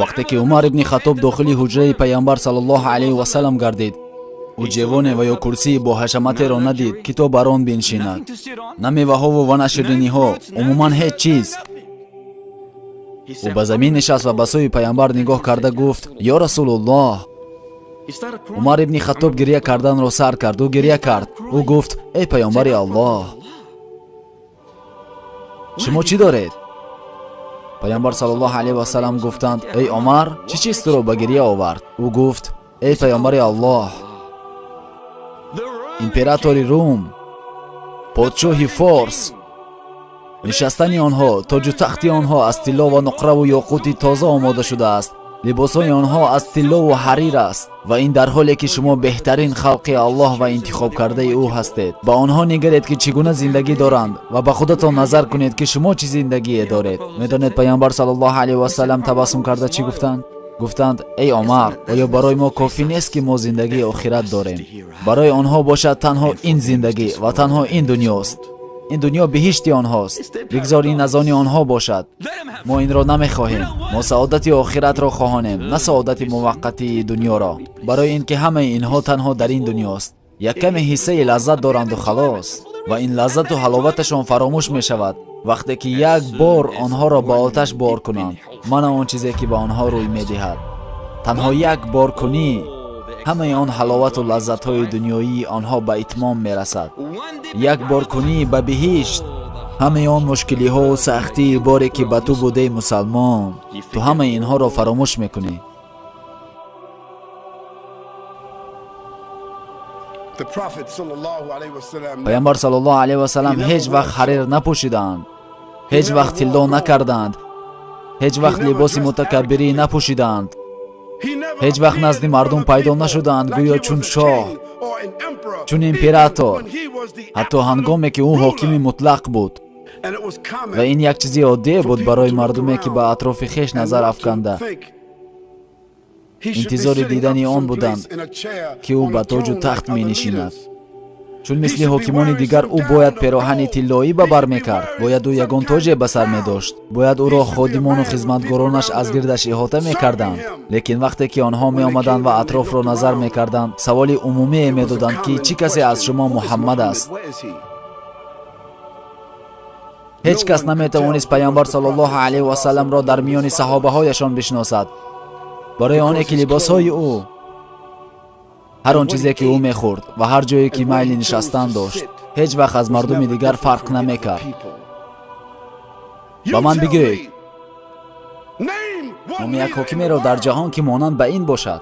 Вақте ки Умар ибни Хаттоб дохили ҳуҷраи Пайғамбар саллаллоҳу алайҳи васаллам гардид, ӯ ҷевоне ва ё курсии бо ҳашаматеро надид, ки то бар он биншинад. На меваҳову ва на шириниҳо, умуман ҳеҷ чиз. Ӯ ба замин нишаст ва ба сӯи Пайғамбар нигоҳ карда гуфт: «Ё Расулуллоҳ!» Умар ибни Хаттоб гирья карданро сар кард. Ӯ гирья кард. Ӯ гуфт: «Эй Пайғамбари Аллоҳ, шумо чӣ доред?» Пайғамбар саллаллоҳу алайҳи васаллам гуфтанд: «Эй Умар, чӣ чиз туро ба гирья овард?» Ӯ гуфт: «Эй Пайғамбари Аллоҳ, императори Рум, подшоҳи Форс, нишастани онҳо, тоҷу тахти онҳо аз тилло ва нуқраву ёқути тоза омода шудааст. Либосҳои онҳо аз тиллову ҳарир аст, ва ин дар ҳоле ки шумо беҳтарин халқи Аллоҳ ва интихобкардаи ӯ ҳастед. Ба онҳо нигаред, ки чӣ гуна зиндагӣ доранд, ва ба худатон назар кунед, ки шумо чӣ зиндагие доред». Медонед, Пайғамбар саллаллоҳу алайҳи васаллам табассум карда чӣ гуфтанд? Гуфтанд: «Эй Омар, оё барои мо кофӣ нест, ки мо зиндагии охират дорем? Барои онҳо бошад танҳо ин зиндагӣ ва танҳо ин дунёст. Ин дунё биҳишти онҳост. Бигзор ин аз они онҳо бошад. Мо инро намехоҳем. Мо саодати охиратро хоҳонем, на саодати муваққатии дунёро, барои ин ки ҳамаи инҳо танҳо дар ин дунёст. Як каме ҳиссаи лаззат доранду халос, ва ин лаззату ҳаловаташон фаромӯш мешавад вақте ки як бор онҳоро ба оташ бор кунанд. Мана он чизе, ки ба онҳо рӯй медиҳад. Танҳо як бор кунӣ, ҳамаи он ҳаловату лаззатҳои дунёии онҳо ба итмом мерасад. Як бор кунӣ ба биҳишт, ҳамаи он мушкилиҳову сахтии боре, ки ба ту будей мусалмон, ту ҳамаи инҳоро фаромӯш мекунӣ». Пайғамбар саллаллоҳу алайҳи васаллам ҳеҷ вақт ҳарир напӯшиданд, ҳеҷ вақт тилло накарданд, ҳеҷ вақт либоси мутакаббирӣ напӯшиданд, ҳеҷ вақт назди мардум пайдо нашуданд гӯё чун шоҳ, чун император, ҳатто ҳангоме ки ӯ ҳокими мутлақ буд. Ва ин як чизи оддие буд барои мардуме, ки ба атрофи хеш назар афканда интизори дидани он буданд, ки ӯ ба тоҷу тахт менишинад. Чун мисли ҳокимони дигар ӯ бояд пероҳани тиллоӣ ба бар мекард, бояд ӯ ягон тоҷе ба сар медошт, бояд ӯро ходимону хизматгоронаш аз гирдаш иҳота мекарданд. Лекин вақте ки онҳо меомаданд ва атрофро назар мекарданд, саволи умумие медоданд, ки чӣ касе аз шумо Муҳаммад аст? Ҳеҷ кас наметавонист Пайғамбар саллаллоҳу алайҳи васалламро дар миёни саҳобаҳояшон бишносад, барои оне ки либосҳои ӯ, ҳар он чизе, ки ӯ мехӯрд ва ҳар ҷое, ки майли нишастан дошт, ҳеҷ вақт аз мардуми дигар фарқ намекард. Ба ман бигӯед номи як ҳокимеро дар ҷаҳон, ки монанд ба ин бошад.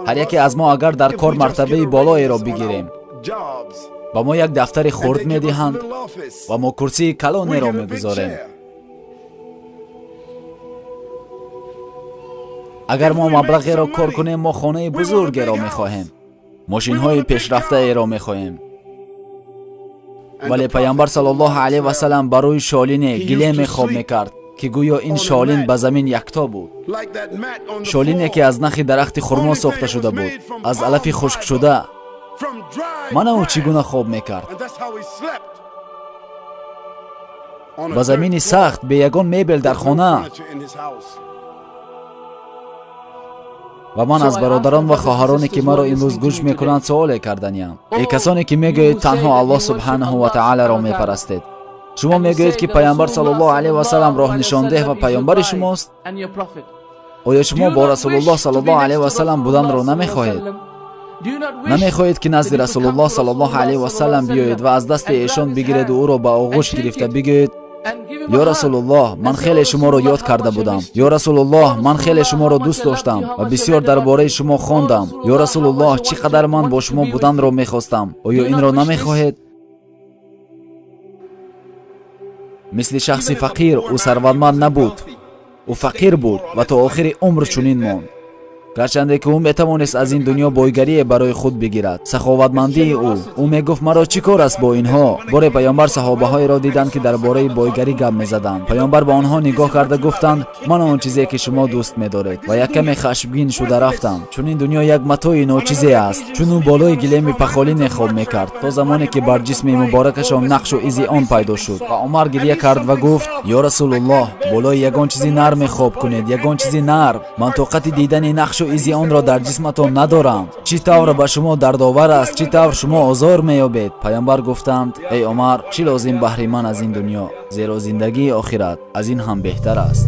Ҳар яке аз мо агар дар кор мартабаи болоеро бигирем, ба мо як дафтари хурд медиҳанд ва мо курсии калонеро мегузорем. Агар мо маблағеро кор кунем, мо хонаи бузургеро мехоҳем, мошинҳои пешрафтаеро мехоҳем. Вале Пайғамбар саллаллоҳу алайҳи васаллам ба рӯи шолине гилеме хоб мекард, ки гӯё ин шолин ба замин якто буд. Шолине, ки аз нахи дарахти хурмо сохта шуда буд, аз алафи хушкшуда. Мана ӯ чӣ гуна хоб мекард. Ба замини сахт, бе ягон мебел дар хона. Ва ман аз бародарон ва хоҳароне, ки маро имрӯз гӯш мекунанд, суоле карданиям. Эй касоне, ки мегӯед танҳо Аллоҳ субҳанаҳу ва таъоларо мепарастед, шумо мегӯед, ки Пайғамбар саллаллоҳу алайҳи васаллам роҳнишондеҳ ва паёмбари шумост. Оё шумо бо Расулуллоҳ саллаллоҳу алайҳи васаллам буданро намехоҳед? Намехоҳед, ки назди Расулуллоҳ саллаллоҳу алайҳи васаллам биёед ва аз дасти эшон бигиреду ӯро ба оғӯш гирифта бигӯед: «Ё Расулуллоҳ, ман хеле шуморо ёд карда будам. Ё Расулуллоҳ, ман хеле шуморо дӯст доштам ва бисёр дар бораи шумо хондам. Ё Расулуллоҳ, чӣ қадар ман бо шумо буданро мехостам». Оё инро намехоҳед? Мисли шахси фақир, ӯ сарватманд набуд. Ӯ фақир буд ва то охири умр чунин монд. Гарчанде ки ӯ метавонист аз ин дунё бойгарие барои худ бигирад. Саховатмандии ӯ мегуфт: маро чӣ кор аст бо инҳо? Боре паёмбар саҳобаҳоеро диданд, ки дар бораи бойгарӣ гап мезаданд. Паёмбар ба онҳо нигоҳ карда гуфтанд: ман он чизе ки шумо дӯст медоред. Ва як каме хашмгин шуда рафтанд, чун ин дунё як матои ночизе аст. Чун ӯ болои гилеми пахолине хоб мекард, то замоне ки бар ҷисми муборакашон нақшу изи он пайдо шуд. Ва Умар гиря кард ва гуфт: ё Расулуллоҳ, болои ягон чизи нарме хоб кунед, ягон чизи нарм. Ман тоқати дидани нақшу изи онро дар ҷисматон надорам. Чӣ тавр ба шумо дардовар аст, чӣ тавр шумо озор меёбед. Паёмбар гуфтанд: эй Умар, чӣ лозим баҳри ман аз ин дунё, зеро зиндагии охират аз ин ҳам беҳтар аст.